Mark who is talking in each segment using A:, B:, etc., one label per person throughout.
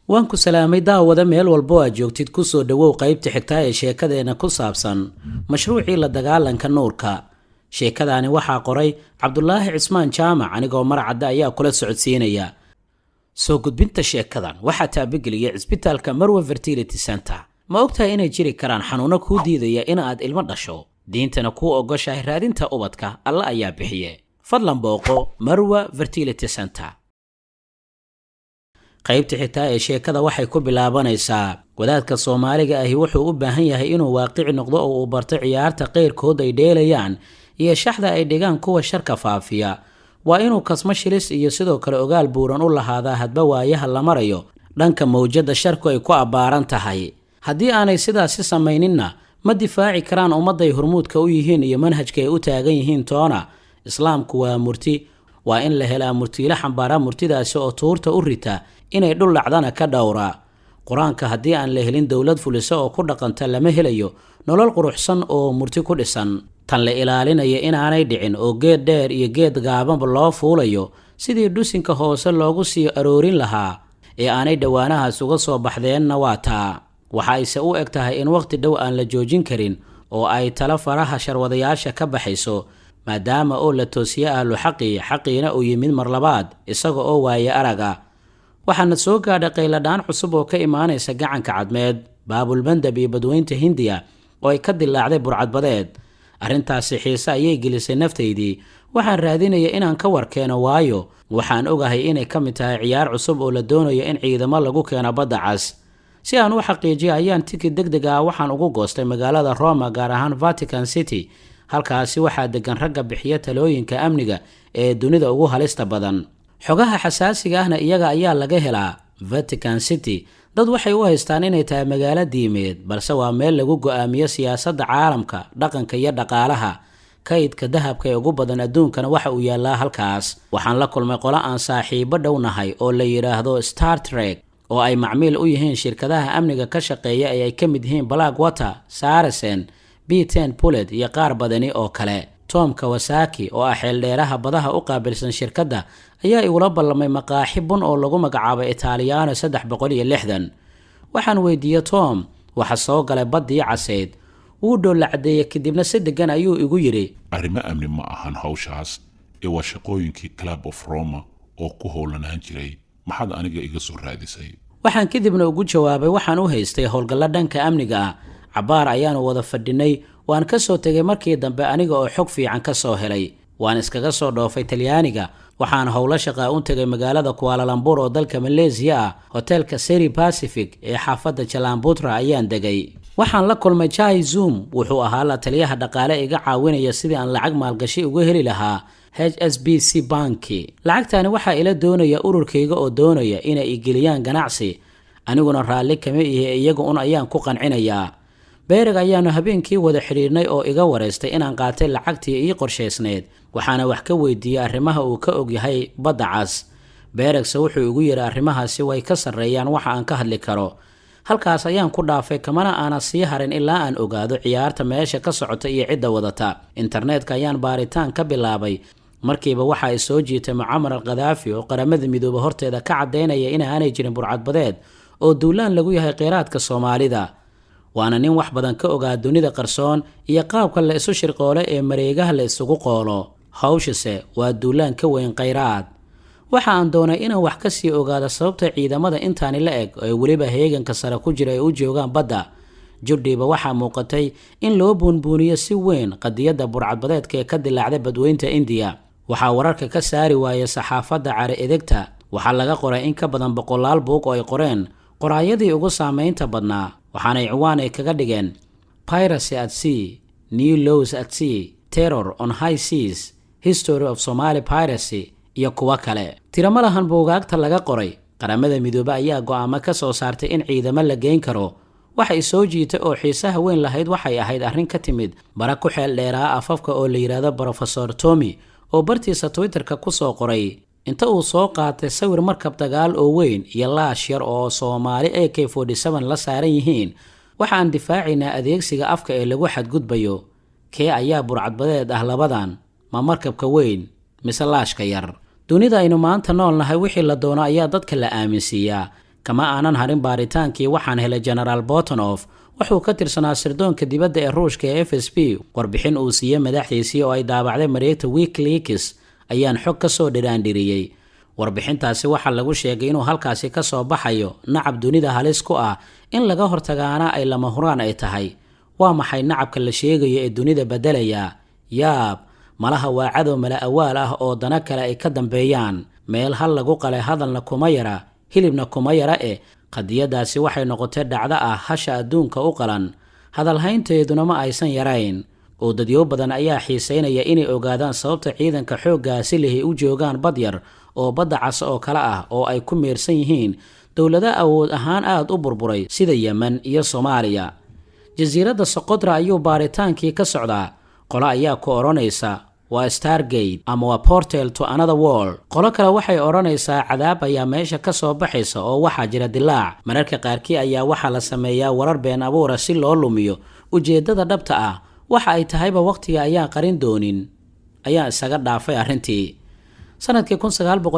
A: Waan ku salaamay, daawada, meel walbo aad joogtid. Kusoo dhowow qaybta xigtaa ee sheekadeena ku saabsan mashruucii la dagaalanka nuurka. Sheekadaani waxaa qoray Cabdulaahi Cismaan Jaamac, anigoo Marcadda ayaa kula socodsiinaya. Soo gudbinta sheekadan waxaa taabageliyay cisbitaalka Marwa Fertility Center. Ma ogtahay inay jiri karaan xanuuno kuu diidaya in aad ilmo dhasho, diintana kuu ogoshahay raadinta ubadka? Alla ayaa bixiye. Fadlan booqo Marwa Fertility Center. Qaybta xigtaa ee sheekada waxay ku bilaabanaysaa: wadaadka Soomaaliga ahi wuxuu u baahan yahay inuu waaqici noqdo oo uu barto ciyaarta qeyrkood ay dheelayaan iyo shaxda ay dhigaan kuwa sharka faafiya. Waa inuu kasmo shilis iyo sidoo kale ogaal buuran u lahaadaa hadba waayaha la marayo, dhanka mawjadda sharku ay ku abbaaran tahay. Haddii aanay sidaasi samayninna, ma difaaci karaan ummadday hormuudka u yihiin iyo manhajka ay u taagan yihiin toona. Islaamku waa murti. Waa in la helaa murtiilo xambaara murtidaasi oo tuurta u rita, inay dhul dhacdana ka dhowra. Qur-aanka haddii aan la helin dowlad fulisa oo ku dhaqanta, lama helayo nolol quruxsan oo murti ku dhisan. Tan la ilaalinaya inaanay dhicin oo geed dheer iyo geed gaabanba loo fuulayo sidii dhusinka hoose loogu sii aroorin lahaa ee aanay dhowaanahaas uga soo baxdeenna waa taa. Waxa ayse u eg tahay in waqti dhow aan la joojin karin oo ay talo faraha sharwadayaasha ka baxayso, maadaama oo la toosiye ahlu xaqii, xaqiina uu yimid mar labaad isaga oo waaye araga. Waxaana soo gaadhay qayladhaan cusub oo ka imaanaysa Gacanka Cadmeed, Baabulmandab iyo Badweynta Hindiya oo ay ka dilaacday burcadbadeed. Arrintaasi xiise ayay gelisay naftaydii. Waxaan raadinaya inaan ka warkeeno, waayo waxaan ogahay inay ka mid tahay ciyaar cusub oo la doonayo in ciidamo lagu keeno Badda Cas. Si aan u xaqiijiyo ayaan tikid deg deg ah waxaan ugu goostay magaalada Roma, gaar ahaan Vatican City. Halkaasi waxaa degan ragga bixiya talooyinka amniga ee dunida ugu halista badan. Xogaha xasaasiga ahna iyaga ayaa laga helaa. Vatican City dad waxay u haystaan inay tahay magaalo diimeed, balse waa meel lagu go-aamiyo siyaasadda caalamka, dhaqanka iyo dhaqaalaha. Kaydka dahabka ee ugu badan adduunkana waxa uu yaallaa halkaas. Waxaan la kulmay qolo aan saaxiibo dhow nahay oo la yidhaahdo Star Trek, oo ay macmiil u yihiin shirkadaha amniga ka shaqeeya ee ay ka mid yihiin Black Water, Saracen, B10 Bullet iyo qaar badani oo kale. Tom Kawasaki, oo ah xeeldheeraha badaha u qaabilsan shirkadda, ayaa igula ballamay maqaaxi bun oo lagu magacaabay Italiano 360. Waxaan weydiiyey Tom waxa soo galay baddii Caseyd. Wuu dhoolla caddeeyey, kadibna si degan ayuu igu yidhi:
B: "Arrimo amni ma ahan hawshaas ee waa shaqooyinkii Club of Roma oo ku howlanaan jiray. Maxaad aniga iga soo raadisay?"
A: Waxaan kadibna ugu jawaabay waxaan u haystay howlgallo dhanka amniga ah. Cabbaar ayaanu wada fadhinay. Waan ka soo tegay markii dambe aniga oo xog fiican ka soo helay. Waan iskaga soo dhoofay Talyaaniga. Waxaan howlo shaqaa u tegay magaalada Kuala Lumpur oo dalka Maleesiya ah. Hoteelka Seri Pacific ee xaafadda Jalan Putra ayaan degay. Waxaan la kulmay Jai Zoom. Wuxuu ahaa la taliyaha dhaqaale iga caawinaya sidii aan lacag maalgashi uga heli lahaa HSBC banki. Lacagtani waxaa ila doonaya ururkayga oo doonaya inay igeliyaan ganacsi. Aniguna raalli kama ihi, iyaga un ayaan ku qancinayaa. Beerig ayaanu habeenkii wada xidhiirnay oo iga wareystay inaan qaatay lacagtii ii qorshaysnayd. Waxaana wax ka weydiiyey arrimaha uu ka ogyahay Badda Cas. Beregse wuxuu igu yidhi arrimahaasi way ka sarreeyaan waxa aan ka hadli karo. Halkaas ayaan ku dhaafay, kamana aana sii harin ilaa aan ogaado ciyaarta meesha ka socota iyo cidda wadata. Internetka ayaan baaritaan ka bilaabay. Markiiba waxa ay soo jiitay Mucamar al Khadaafi oo Qaramada Midoobe horteeda ka caddaynaya inaanay jirin burcadbadeed oo duulaan lagu yahay kheyraadka Soomaalida. Waana nin wax badan ka ogaa dunida qarsoon iyo qaabka la isu shirqoolo ee mareegaha la isugu qoolo. Hawshise waa duulaan ka weyn kheyraad. Waxa aan doonay inaan wax ka sii ogaado sababta ciidamada intaani la eg ee weliba heeganka sare ku jira ay u joogaan badda. Judhiiba waxaa muuqatay in loo buunbuuniyo si weyn qadiyadda burcadbadeedka ee ka dilaacday Badweynta Indiya. Waxaa wararka ka saari waayay saxaafadda cari edegta. Waxaa laga qoray in ka badan boqolaal buug oo ay qoreen qoraayadii ugu saameynta badnaa, waxaanay ciwaan ay kaga dhigeen "Piracy at Sea", "New Laws at Sea", "Terror on High Seas", "History of Somali Piracy" iyo kuwo kale. Tiro ma lahan buugaagta laga qoray. Qaramada Midoobe ayaa go'aamo ka soo saartay in ciidamo la geyn karo. Waxay soo jiitay oo xiisaha weyn lahayd waxay ahayd arrin ka timid bara ku xeel dheeraa afafka oo la yidhaahdo Brofesor Tomi, oo bartiisa Twitterka kusoo qoray inta uu soo qaatay sawir markab dagaal oo weyn iyo laash yar oo Soomaali AK la saaran yihiin: "Waxaan difaacaynaa adeegsiga afka ee lagu xadgudbayo. Kee ayaa burcadbadeed ah labadan? Ma markabka weyn mise laashka yar?" Dunida aynu maanta nool nahay, wixii la doono ayaa dadka la aaminsiiyaa. Kama aanan harin baaritaankii. Waxaan helay Genaraal Botonof. Wuxuu ka tirsanaa sirdoonka dibadda ee Ruushka ee FSB. Warbixin uu siiyey madaxdiisii oo ay daabacday mareegta WikiLeaks ayaan xog ka soo dhiraandhiriyey. Warbixintaasi waxaa lagu sheegay inuu halkaasi ka soo baxayo nacab dunida halis ku ah, in laga hortagaana ay lama huraan ay tahay. Waa maxay nacabka la sheegayo ee dunida beddelaya? Yaab, malaha waa cadow mala awaal ah oo dana kale ay ka dambeeyaan. Meel hal lagu qalay hadalna kuma yara, hilibna kuma yara. E qadiyadaasi waxay noqotay dhacdo ah hasha adduunka u qalan, hadalhaynteeduna ma aysan yarayn, oo dadyo badan ayaa xiisaynaya inay ogaadaan sababta ciidanka xooggaasi lihi u joogaan bad yar oo Badda Cas oo kale ah, oo ay ku meersan yihiin dowlado awood ahaan aada u burburay sida Yemen iyo Soomaaliya. Jasiiradda Soqodra ayuu baaritaankii ka socdaa. Qolo ayaa ku odhanaysa waa Stargate ama waa portal to another world. Qolo kale waxay odhanaysaa cadaab ayaa meesha ka soo baxaysa oo waxaa jira dilaac. Mararka qaarkii ayaa waxaa la sameeyaa warar been abuura si loo lumiyo ujeeddada dhabta ah. Waxa ay tahayba wakhtiga ayaan qarin doonin, ayaa isaga dhaafay arrintii. Sanadkii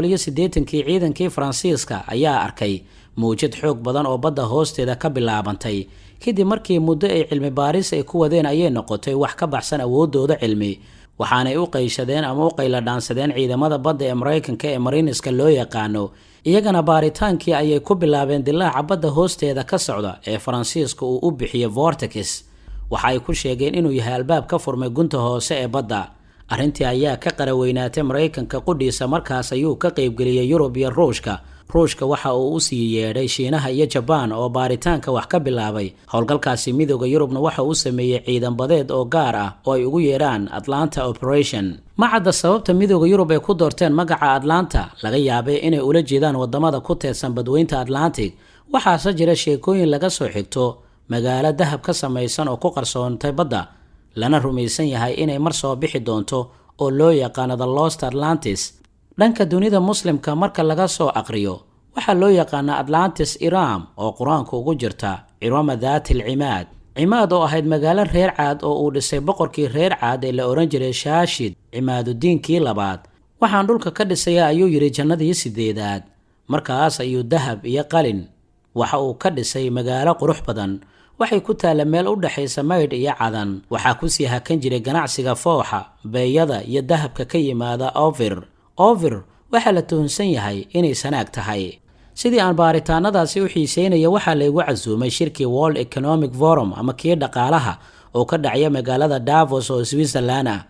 A: 1980-kii ciidankii Faransiiska ayaa arkay mawjad xoog badan oo badda hoosteeda ka bilaabantay. Kadib markii muddo ay cilmi baaris ay ku wadeen ayay noqotay wax ka baxsan awooddooda cilmi, waxaanay u qayshadeen ama u qayladhaansadeen ciidamada badda ee Maraykanka ee Mariiniska loo yaqaano. Iyagana baaritaankii ayay ku bilaabeen dilaaca badda hoosteeda ka socda ee Faransiiska uu u bixiyey vortex. Waxa ay ku sheegeen inuu yahay albaab ka furmay gunta hoose ee badda. Arrintii ayaa ka qaraweynaatay Maraykanka qudhiisa. Markaas ayuu ka qaybgeliyey Yurub iyo Ruushka. Ruushka waxa uu usii yeedhay Shiinaha iyo Jabaan oo baaritaanka wax ka bilaabay. Howlgalkaasi Midooda Yurubna waxa uu sameeyey ciidan badeed oo gaar ah oo ay ugu yeedhaan Atlanta Operation. Ma cadda sababta Midooda Yurub ay ku doorteen magaca Atlanta. Laga yaabay inay ula jeedaan wadamada ku teedsan badweynta Atlantic. Waxaase jira sheekooyin laga soo xigto magaalo dahab ka samaysan oo ku qarsoontay badda, lana rumaysan yahay inay mar soo bixi doonto, oo loo yaqaano The Lost Atlantis. Dhanka dunida Muslimka marka laga soo aqriyo, waxaa loo yaqaanaa Atlantis Iram, oo Qur-aanku ugu jirta Cirama Daati Alcimaad. Cimaad oo ahayd magaalo reer Caad oo uu dhisay boqorkii reer Caad ee la odhan jiray Shaashid Cimaadudiinkii Labaad. "Waxaan dhulka ka dhisaya," ayuu yidhi, "jannadii sideedaad." Markaas ayuu dahab iyo qalin waxa uu ka dhisay magaalo qurux badan. Waxay ku taalla meel u dhexaysa Maydh iyo Cadan. Waxaa kusii hakan jiray ganacsiga fooxa, beeyada iyo dahabka ka yimaada Ovir. Ovir waxaa la tuhunsan yahay inay Sanaag tahay. Sidii aan baaritaanadaasi u xiiseynaya, waxaa laygu casuumay shirkii World Economic Forum ama kii dhaqaalaha oo ka dhacya magaalada Davos oo Switzerland ah.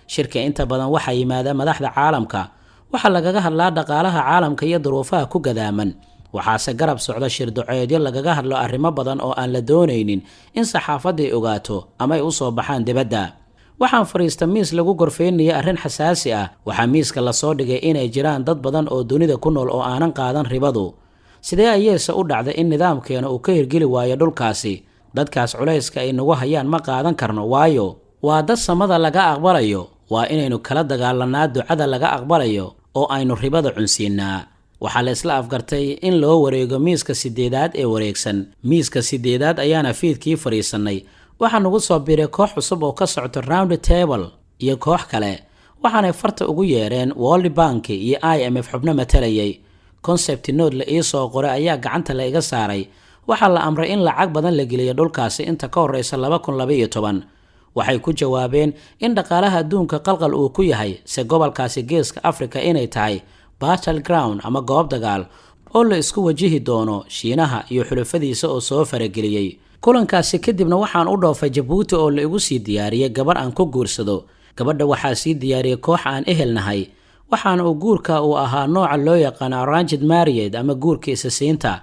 A: Shirka inta badan waxaa yimaada madaxda caalamka. Waxaa lagaga hadlaa dhaqaalaha caalamka iyo duruufaha ku gadaaman. Waxaase garab socda shirdoceedyo lagaga hadlo arrimo badan oo aan la doonaynin in saxaafadda ay ogaato ama ay usoo baxaan dibadda. Waxaan fadhiista miis lagu gorfeynaya arrin xasaasi ah. Waxaa miiska lasoo dhigay inay jiraan dad badan oo dunida ku nool oo aanan qaadan ribadu. Sidee ayeese u dhacday in nidaamkeena uu ka hirgeli waayo dhulkaasi? Dadkaas culayska ay nagu hayaan ma qaadan karno, waayo waa dad samada laga aqbalayo. Waa inaynu kala dagaalanaa ducada laga aqbalayo oo aynu ribada cunsiinaa. Waxaa la isla afgartay in loo wareego miiska sideedaad ee wareegsan. Miiska sideedaad ayaana fiidkii fadhiisanay. Waxaa nagu soo biiray koox cusub oo ka socota Round Table iyo koox kale. Waxaanay farta ugu yeereen World Bank iyo IMF xubno matalayay. Concept note la iisoo qoray ayaa gacanta la iga saaray. Waxaa la amray in lacag badan la geliyo dhulkaasi inta ka horeysa 2012. Waxay ku jawaabeen in dhaqaalaha adduunka qalqal uu ku yahay, se gobolkaasi Geeska Africa inay tahay battle ground ama goob dagaal oo la isku wajihi doono Shiinaha iyo xulafadiisa oo soo farageliyey. Kulankaasi kadibna waxaan u dhoofay Jabuuti oo la igu sii diyaariyey gabarh aan ku guursado. Gabadha waxaa sii diyaariyey koox aan ehelnahay, waxaana uu guurka uu ahaa nooca loo yaqaano arranged marriage ama guurka isasiinta.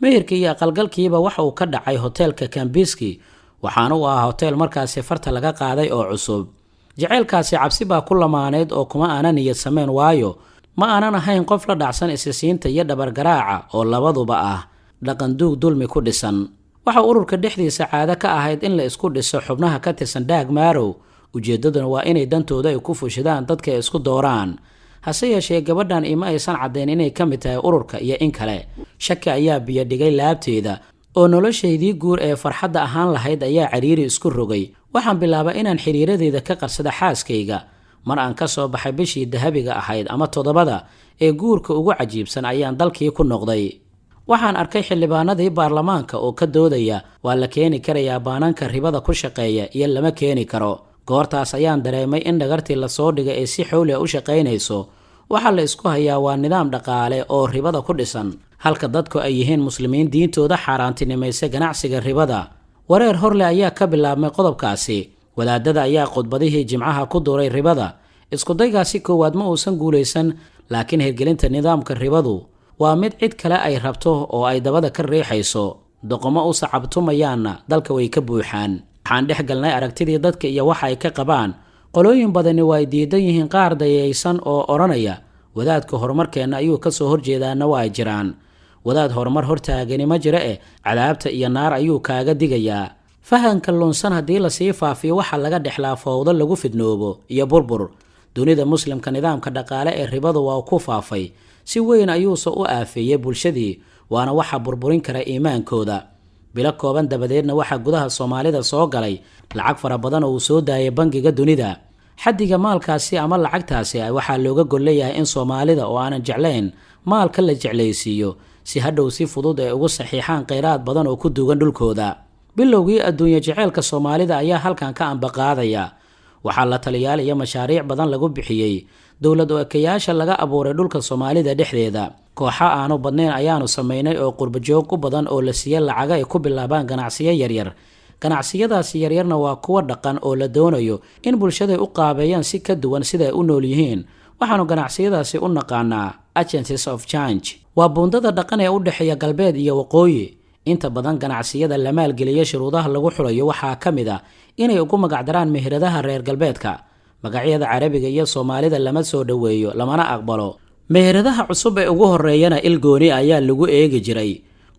A: Meherka iyo aqalgalkiiba waxa uu ka dhacay hoteelka Kempinski, waxaana uu ahaa hotel markaasi farta laga qaaday oo cusub. Jaceylkaasi cabsi baa ku lamaaneyd oo kuma aanan niyad sameen, waayo ma aanan ahayn qof la dhacsan isisiinta iyo dhabargaraaca oo labaduba ah dhaqan duug dulmi ku dhisan. Waxa ururka dhexdiisa caado ka ahayd in la isku dhiso xubnaha ka tirsan Dhaag Maarow. Ujeeddaduna waa inay dantooda ay ku fushidaan dadka ay isku dooraan. Hase yeeshee, gabadhan ima aysan caddayn inay ka mid tahay ururka iyo in kale. Shaki ayaa biyo dhigay laabteeda oo noloshaydii guur ee farxadda ahaan lahayd ayaa cariiri isku rogay. Waxaan bilaabay inaan xiriiradeeda ka qarsada xaaskayga. Mar aan ka soo baxay bishii dahabiga ahayd ama toddobada ee guurka ugu cajiibsan ayaan dalkii ku noqday. Waxaan arkay xildhibaanadii baarlamaanka oo ka doodaya waa la keeni karayaa baananka ribada ku shaqeeya iyo lama keeni karo. Goortaas ayaan dareemay in dhagartii lasoo dhigay ay si xowli ah u shaqaynayso. Waxaa la isku hayaa waa nidaam dhaqaale oo ribada ku dhisan, halka dadku ay yihiin Muslimiin diintooda xaaraantinimaysa ganacsiga ribada. Wareer horle ayaa ka bilaabmay qodobkaasi. Wadaadada ayaa khudbadihii Jimcaha ku duray ribada. Iskudaygaasi koowaad ma uusan guulaysan, laakiin hirgelinta nidaamka ribadu waa mid cid kale ay rabto oo ay dabada ka riixayso. Doqomo u sacabtumayaanna dalka way ka buuxaan. Waxaan dhex galnay aragtidii dadka iyo waxa ay ka qabaan. Qolooyin badani waa ay diidan yihiin, qaar dayaysan oo odhanaya wadaadka horumarkeenna ayuu kasoo horjeedaana waa ay jiraan. Wadaad horumar hortaagani ma jira eh, cadaabta iyo naar ayuu kaaga digayaa. Fahanka lunsan haddii lasii faafiyo, waxaa laga dhexlaa fowdo lagu fidnoobo iyo burbur. Dunida Muslimka nidaamka dhaqaale ee ribadu waa ku faafay, si weyn ayuuse u aafeeyey bulshadii, waana waxa burburin kara iimaankooda. Bilo kooban dabadeedna waxaa gudaha Soomaalida soo galay lacag fara badan oo uu soo daayay Bangiga Dunida. Xaddiga maalkaasi ama lacagtaasi waxaa looga gol leeyahay in Soomaalida oo aanan jeclayn maalka la jeclaysiiyo, si hadhow si fudud ay ugu saxiixaan kheyraad badan oo ku duugan dhulkooda. Bilowgii adduunye jeceelka Soomaalida ayaa halkan ka ambaqaadaya. Waxaa la taliyaal iyo mashaariic badan lagu bixiyey dowlad o-ekayaasha laga abuuray dhulka Soomaalida dhexdeeda. Kooxa aanu badnayn ayaanu samaynay oo qurbajoog u badan oo la siiye lacaga ay ku bilaabaan ganacsiyo yaryar. Ganacsiyadaasi yaryarna waa kuwo dhaqan oo la doonayo in bulshaday u qaabeeyaan si ka duwan sida ay u nool yihiin. Waxaanu ganacsiyadaasi u naqaanaa agencies of change. Waa buundada dhaqan ee u dhexeeya galbeed iyo waqooyi. Inta badan ganacsiyada la maalgeliya shuruudaha lagu xulayo waxaa ka mid ah inay ugu magacdaraan meheradaha reer galbeedka. Magacyada Carabiga iyo Soomaalida lama soo dhoweeyo, lamana aqbalo. Meheradaha cusub ee ugu horeeyana il gooni ayaa lagu eegi jiray.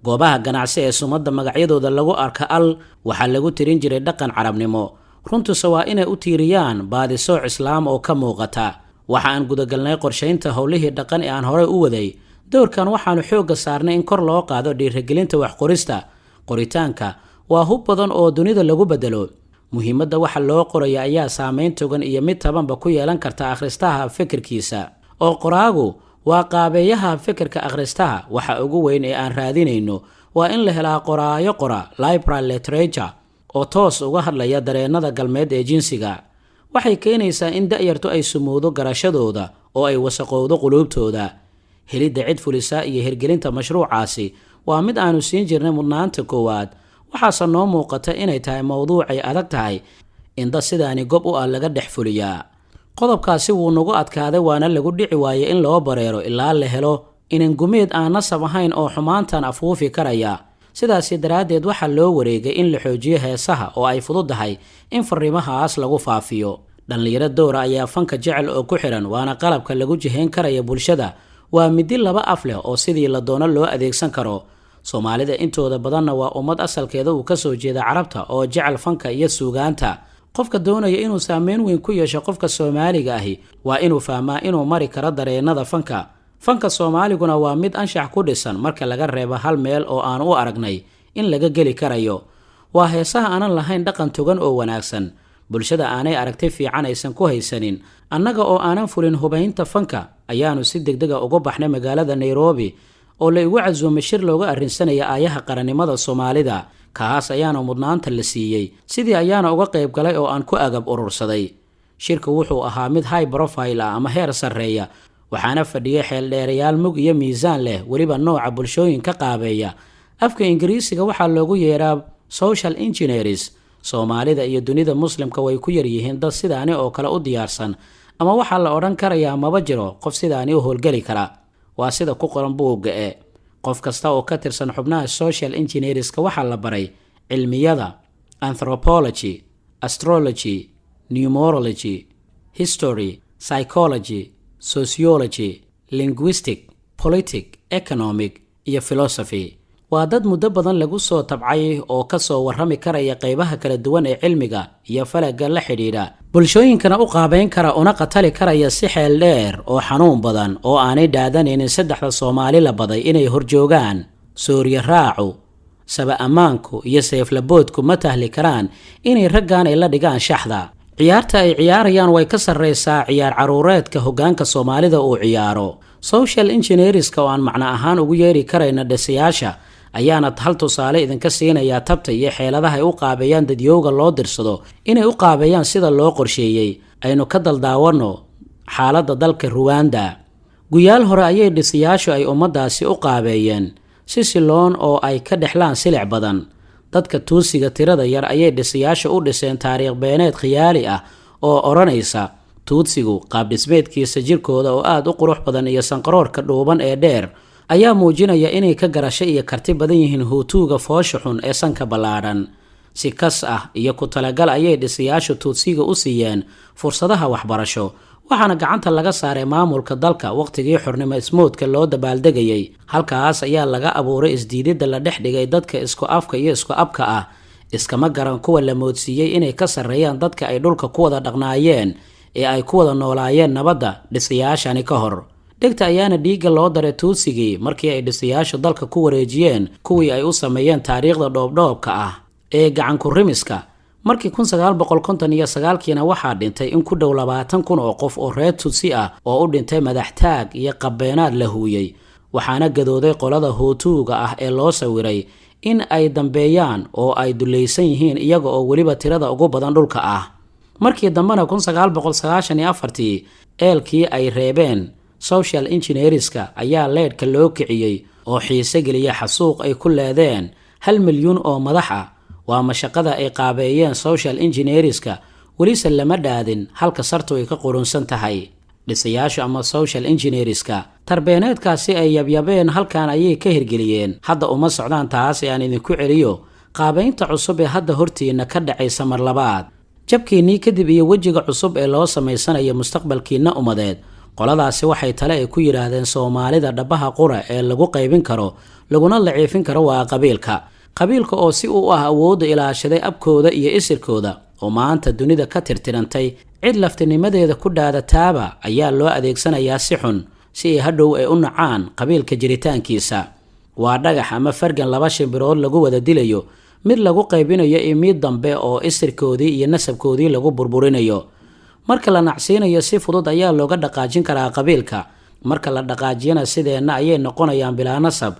A: Goobaha ganacsi ee sumadda magacyadooda lagu arka al waxaa lagu tirin jiray dhaqan Carabnimo. Runtuse waa inay u tiiriyaan baadisooc Islaam oo ka muuqata. Waxa aan gudagalnay qorshaynta howlihii dhaqan ee aan horey u waday. Doorkan waxaanu xoogga saarnay in kor loo qaado dhiirigelinta waxqorista. Qoritaanka waa hub badan oo dunida lagu bedelo. Muhiimadda waxa loo qoraya ayaa saameyn togan iyo mid tabanba ku yeelan karta akhristaha fikirkiisa, oo qoraagu waa qaabeeyaha fikirka akhristaha. Waxa ugu weyn ee aan raadinayno waa in la helaa qoraayo qora liberal literature oo toos uga hadlaya dareennada galmeed ee jinsiga. Waxay keenaysaa in da'yartu ay sumowdo garashadooda oo ay wasaqowdo quluubtooda. Helidda cid fulisa iyo hirgelinta mashruucaasi waa mid aanu siin jirnay mudnaanta koowaad. Waxaase noo muuqata inay tahay mowduucay adag tahay in dad sidaani gob u ah laga dhex fuliyaa. Qodobkaasi wuu nagu adkaaday, waana lagu dhici waayey in loo bareero ilaa la helo inangumeed aan nasab ahayn oo xumaantan afuufi karaya. Sidaasi daraaddeed waxaa loo wareegay in la xoojiyo heesaha oo ay fududahay in fariimahaas lagu faafiyo. Dhallinyaro dowra ayaa fanka jecel oo ku xihan, waana qalabka lagu jihayn karaya bulshada. Waa midi laba af leh oo sidii la doono loo adeegsan karo. Soomaalida intooda badanna waa ummad asalkeeda uu kasoo jeeda Carabta oo jecel fanka iyo suugaanta. Qofka doonaya inuu saameyn weyn ku yeesho qofka Soomaaliga ahi waa inuu fahmaa inuu mari karo dareennada fanka. Fanka Soomaaliguna waa mid anshax ku dhisan, marka laga reebo hal meel oo aan u aragnay in laga geli karayo. Waa heesaha aanan lahayn dhaqan togan oo wanaagsan, bulshada aanay aragti fiican aysan ku haysanin. Annaga oo aanan fulin hubaynta fanka ayaanu si degdega uga baxnay magaalada Nairobi oo la igu casuumay shir looga arrinsanaya aayaha qarannimada Soomaalida. Kaas ayaana mudnaanta la siiyey, sidii ayaana uga qayb galay oo aan ku agab urursaday. Shirku wuxuu ahaa mid high profile ah ama heer sarreeya, waxaana fadhiyay xeeldheerayaal mug iyo miisaan leh, weliba nooca bulshooyin ka qaabeeya. Afka Ingiriisiga waxaa loogu yeeraa social engineers. Soomaalida iyo dunida Muslimka way ku yaryihiin dad sidaani oo kale u diyaarsan, ama waxaa la odhan karayaa maba jiro qof sidaani u howlgeli kara. Waa sida ku qoran buugga e. Qof kasta oo ka tirsan xubnaha social engineerska waxaa la baray cilmiyada anthropology, astrology, numerology, history, psychology, sociology, linguistic, politic, economic iyo philosophy. Waa dad muddo badan lagu soo tabcay oo kasoo warrami karaya qaybaha kala duwan ee cilmiga iyo falaga la xidhiidha, bulshooyinkana u qaabayn kara una qatali karaya si xeel dheer oo xanuun badan oo aanay dhaadanaynin. Saddexda Soomaali la baday inay horjoogaan, soorya raacu, saba ammaanku iyo seeflaboodku ma tahli karaan inay raggan ay la dhigaan shaxda. Ciyaarta ay ciyaarayaan way ka sarreysaa ciyaar caruureedka hoggaanka Soomaalida uu ciyaaro. Social engineerska, oo aan macno ahaan ugu yeeri karayna dhisayaasha, ayaana hal tusaale idinka siinayaa tabta iyo xeeladaha ay u qaabeeyaan dadyowga loo dirsado inay u qaabeeyaan sida loo qorsheeyey. Aynu ka daldaawanno xaaladda dalka Ruwanda. Guyaal hore ayay dhisayaashu ay ummaddaasi u qaabeeyeen si siloon oo ay ka dhexlaan silic badan. Dadka Tuusiga tirada yar ayay dhisayaasha u dhiseen taariikh beeneed khiyaali ah oo odhanaysa Tuudsigu qaabdhismeedkiisa jirkooda oo aada u qurux badan iyo sanqaroorka dhuuban ee dheer ayaa muujinaya inay ka garasho iyo karti badan yihiin Huutuuga foosha xun ee sanka ballaadhan. Si kas ah iyo ku talagal ayay dhisayaashu Tuudsiga u siiyeen fursadaha waxbarasho, waxaana gacanta laga saaray maamulka dalka waqtigii xornimo ismoodka loo dabaaldegayay. Halkaas ayaa laga abuuray isdiididda la dhex dhigay dadka isku afka iyo isku abka ah. Iskama garan kuwa la moodsiiyey inay ka sarreeyaan dadka ay dhulka ku wada dhaqnaayeen ee ay ku wada noolaayeen nabadda dhisayaashani ka hor. Dhegta ayaana dhiigga loo daray Tuutsigii markii ay dhisayaashu dalka ku wareejiyeen kuwii ay u sameeyeen taariikhda dhoobdhoobka ah ee gacanku-rimiska. Markii 1959-kiina waxaa dhintay in ku dhow 20,000 oo qof oo reer Tutsi ah oo u dhintay madaxtaag iyo qabbeenaad la huuyey, waxaana gadooday qolada Huutuuga ah ee loo sawiray in ay dambeeyaan oo ay dulaysan yihiin, iyaga oo weliba tirada ugu badan dhulka ah. Markii dambena 1994-tii eelkii ay reebeen social engineerska ayaa leedhka loo kiciyey oo xiise geliya xasuuq ay ku leedeen 1 milyuun oo madax ah. Waa mashaqada ay qaabeeyeen social engineerska, welise lama dhaadin halka sartu ay ka qurunsan tahay. Dhisayaashu ama social engineerska tarbeeneedkaasi ay yabyabeen halkan ayay ka hirgeliyeen. Hadda uma socdaan taas ee aan idinku celiyo qaabaynta cusub ee hadda hortiina ka dhacaysa mar labaad jabkiinnii kadib iyo wejiga cusub ee loo samaysanayo mustaqbalkiinna ummadeed. Qoladaasi waxay tale ay ku yidhaahdeen Soomaalida dhabaha qura ee lagu qaybin karo laguna laciifin karo waa qabiilka. Qabiilka oo si u ah awoodda ilaashaday abkooda iyo isirkooda oo maanta dunida ka tirtirantay cid laftinimadeeda ku dhaadataaba ayaa loo adeegsanayaa si xun, si ay hadhow ay u nacaan qabiilka jiritaankiisa. Waa dhagax ama fargan laba shimbirood lagu wada dilayo, mid lagu qaybinayo iyo mid dambe oo isirkoodii iyo nasabkoodii lagu burburinayo. Marka la nacsiinayo si fudud ayaa looga dhaqaajin karaa qabiilka. Marka la dhaqaajiyana sideenna ayay noqonayaan bilaa nasab.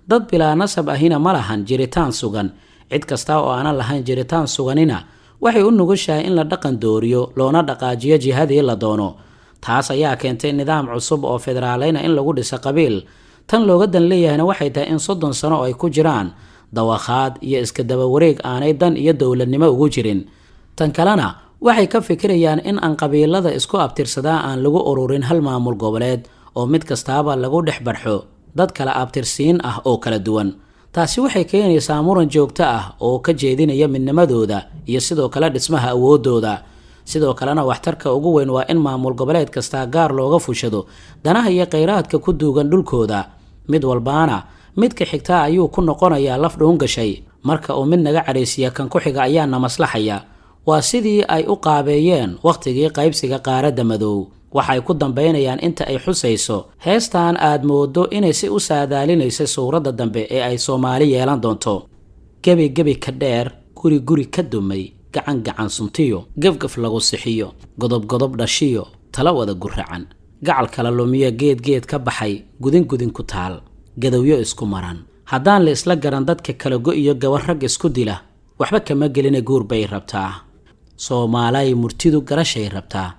A: Dad bilaa nasab ahina ma lahan jiritaan sugan. Cid kasta oo aanan lahayn jiritaan suganina waxay u nugushahay in la dhaqan dooriyo loona dhaqaajiyo jihadii la doono. Taas ayaa keentay nidaam cusub oo federaaleyna in lagu dhiso qabiil. Tan looga dan leeyahayna waxay tahay in 30 sano oo ay ku jiraan dawakhaad iyo iska daba wareeg aanay dan iyo dowladnimo ugu jirin. Tan kalena waxay ka fikirayaan in aan qabiilada isku abtirsadaa aan lagu ururin hal maamul goboleed oo mid kastaaba lagu dhex barxo dad kala abtirsiin ah oo kala duwan. Taasi waxay keenaysaa muran joogto ah oo ka jeedinaya midnimadooda iyo sidoo kale dhismaha awoodooda. Sidoo kalena waxtarka ugu weyn waa in maamul goboleed kastaa gaar looga fushado danaha iyo kheyraadka ku duugan dhulkooda. Mid walbaana midka xigtaa ayuu ku noqonayaa laf dhuun gashay. Marka uu mid naga cadhaysiiya, kan ku xiga ayaana maslaxaya. Waa sidii ay u qaabeeyeen wakhtigii qaybsiga qaaradda madow. Waxay ku dambaynayaan inta ay xusayso heestan aad moodo inay si u saadaalinaysay suuradda dambe ee ay Soomaali yeelan doonto: gebi gebi ka dheer, guri guri ka dumay, gacan gacan suntiyo, gefgaf lagu sixiyo, godob godob dhashiyo, tala wada guracan, gacal kala lumiyo, geed geed ka baxay, gudin gudin ku taal, gadowyo isku maran, haddaan la isla garan dadka kala go-iyo, gabar rag isku dila waxba kama gelina guur bay rabtaa. Soomaalay murtidu garashay rabtaa,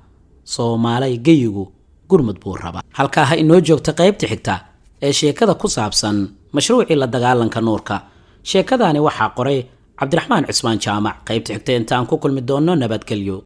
A: Soomaalay geyigu gurmud buu rabaa. Halkaa ha inoo joogta qaybta xigta ee sheekada ku saabsan mashruucii la dagaalanka nuurka. Sheekadaani waxaa qoray Cabdiraxmaan Cismaan Jaamac. Qaybta xigta intaan ku kulmi doonno, nabadgelyo.